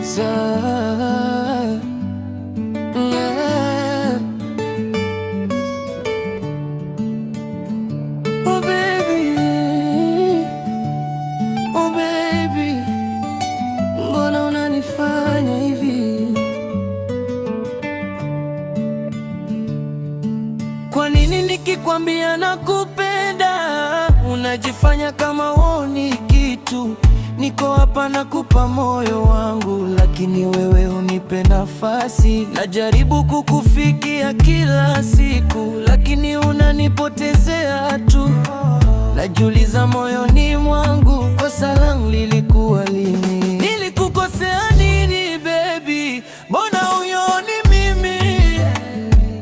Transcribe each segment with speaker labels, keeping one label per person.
Speaker 1: Za- yeah. Oh baby, oh baby, mbona unanifanya hivi? Kwa nini nikikwambia nakupenda unajifanya kama huoni kitu? Niko hapa nakupa moyo wangu, lakini wewe hunipe nafasi. Najaribu kukufikia kila siku, lakini unanipotezea tu. Najiuliza moyoni mwangu, kosa langu lilikuwa lini? Nilikukosea nini baby? Mbona hunioni mimi?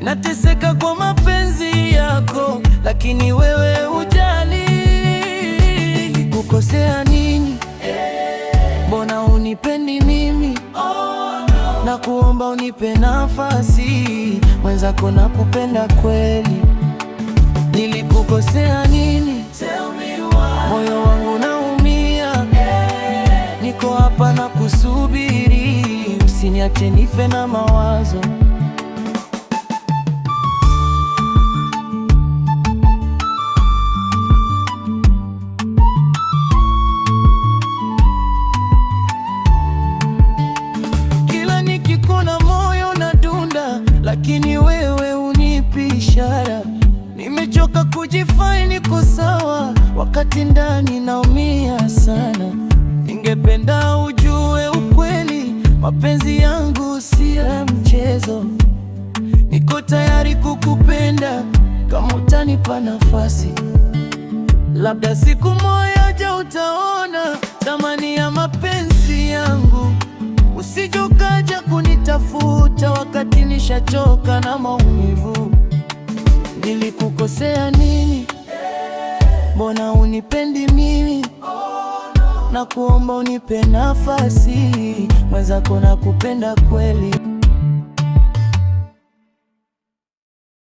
Speaker 1: Nateseka kwa mapenzi yako, lakini wewe hujali. Nilikukosea nini? Mbona hunipendi mimi? Nakuomba unipe nafasi, mwenzako nakupenda kweli. Nilikukosea nini? Moyo wangu naumia, niko hapa nakusubiri, usiniache nife na mawazo. Kila nikikuona moyo unadunda, lakini wewe hunipi ishara. Nimechoka kujifanya niko sawa, wakati ndani naumia sana. Ningependa ujue ukweli, mapenzi yangu si ya mchezo. Niko tayari kukupenda kama utanipa nafasi. Labda siku moja utaona thamani ya mapenzi yangu. Usije ukaja kunitafuta wakati nishachoka na maumivu. Nilikukosea nini? Mbona hunipendi mimi? Nakuomba unipe nafasi, mwenzako nakupenda kweli.